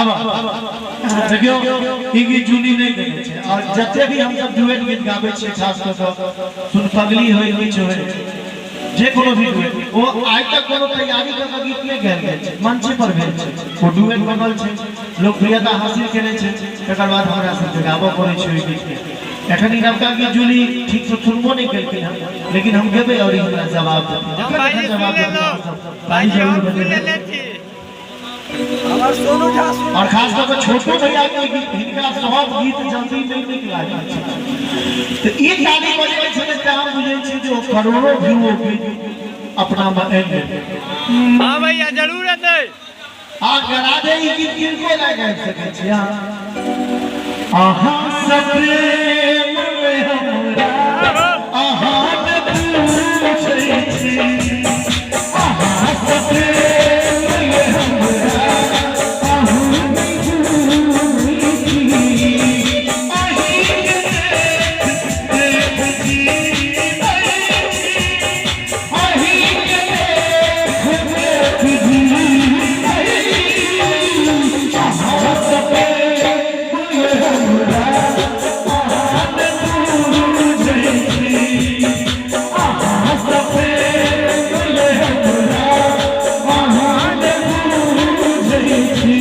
आब देखियौ, ई गीत जूली नहि गेने छै और जते भी हम सब डुएट गीत गाबै छियै, खास कऽ कऽ सुन पगली होय, किछु होय, जे कोनो भी डुएट, ओ आइ तक कोनो तैयारी कऽ कऽ गीत नहि गायल गेल छै। मंचे पर भेल छै, ओ डुएट बनल छै, लोकप्रियता हासिल केने छै, तकर बाद हमरा सबके गाबऽ पड़ै छै ओहि गीतके। एखन ई नवका गीत जूली ठीकसँ सुनबो नहि केलखिन हँ, लेकिन हम गेबै और ई हमरा जवाब देथिन। हम जखन भाईजी जखन सुनि जवाब देथिन, लेलहुँ। अहाँ सब ताली भाईजी जरूर हम सुनि बजेबै। लेने छी। हमर सोनू झा सुन। और खास कऽ के छोटू भैया के गीत, हिनका सब गीत जल्दी नहि नीक लागै छै, तऽ ई ताली बजबै छलै तऽ हम बुझै छी जे ओ करोड़ो व्यू ओ गीत अपना मे आनि लेतै। हँ भैया, जरूर एतै। आ गराधे ई गीत किनको नहि गाबि सकै छी अहाँ। अहाँ सँ प्रेम में हमरा अहाँ ने पूछै छी, अहाँ सँ प्रेम में हमरा अहाँ ने पूछै छी, अहींके देख देख जीबै छी, अहींके देख देख जीबै छी, अहाँ सँ प्रेम में हमरा अहाँ ने पूछै छी, अहाँ सँ प्रेम में हमरा अहाँ ने पूछै छी।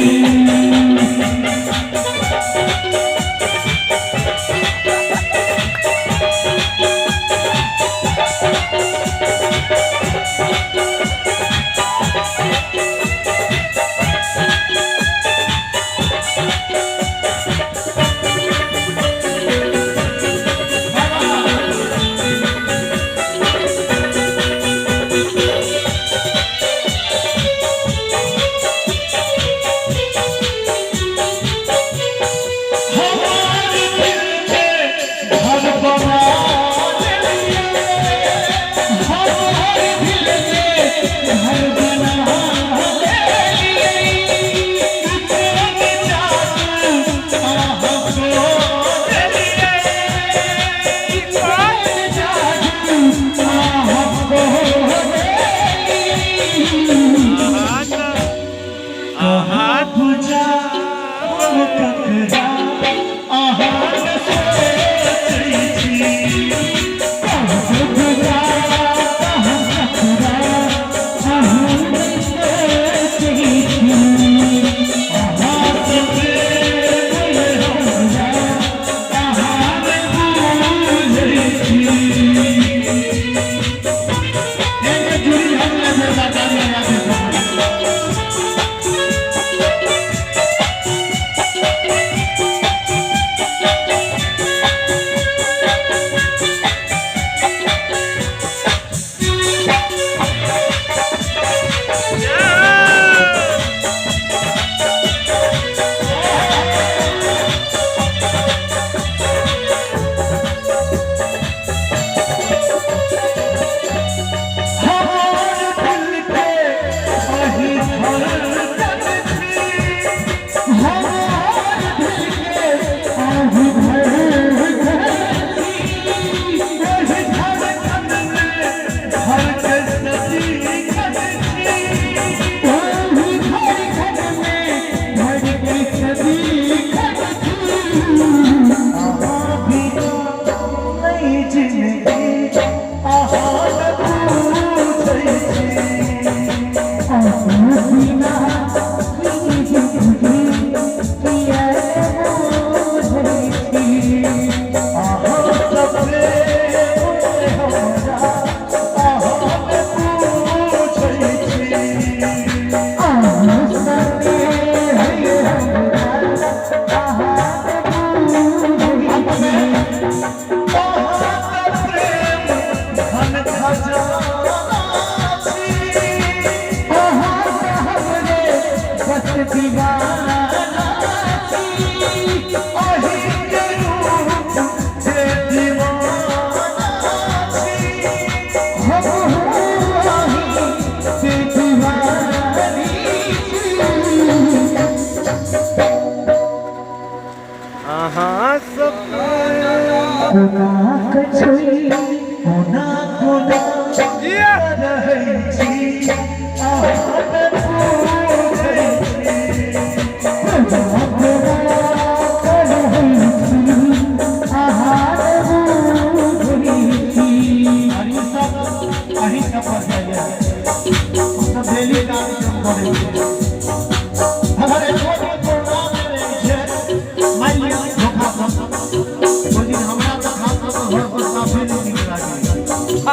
हमार दिल के घर बना लेलिए, हमार दिल के घर बना लेलिए, कौन जादू अहाँ को देलिए, कौन जादू अहाँ को देलिए। अहाँ कहाँ बुझाउ ककरा अहाँ ने सोचै छी, कहाँ बुझाउ ककरा अहाँ ने सोचै छी, अहाँ सँ प्रेम हमरा अहाँ ने बुझै छी। एक जुड़ी हम जोरदार ताली बजा के सब। हमार दिल के अही धड़कन छी, हमार दिल के अही धड़कन छी, ओहि धड़कन में धड़के सदिखन छी, ओहि धड़कन में धड़के सदिखन छी, अहाँ बिना नहीं जिंदगी अहाँ न पूछै छी, अहाँ बिना ई जिंदगी किया ने बुझै छी, अहाँ सँ प्रेम हमरा अहाँ न पूछै छी, अहाँ सँ प्रेम हमरा अहाँ न बुझै छी। अहाँक प्रेम धन खजाना छी, अहाँक हमरे बस दीवाना छी, अहींके रूप जे दीवाना छी, हमहूँ अहींके दीवानी छी। अहाँ सब कोना के छुई कोना कोना रहै छी, अहाँ ने पूछै छी।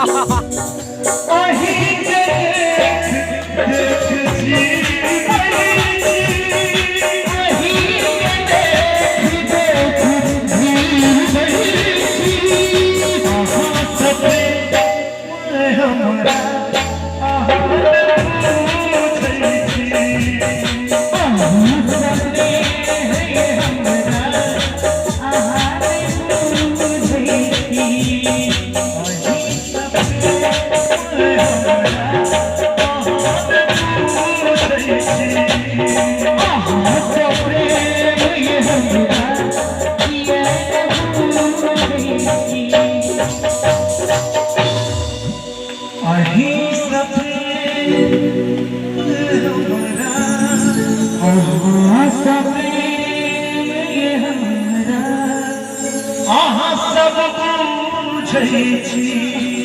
अहीं के देख देख जीबै छी। अहीं के देख देख जीबै छी। अहाँ सब हमरा अहाँ पूछै छी। अहाँ सब हमरा अहाँ पूछै छी। अहीं सब अहीं सब हमरा अहाँ सब हमरा अहाँ सब बुझै छी।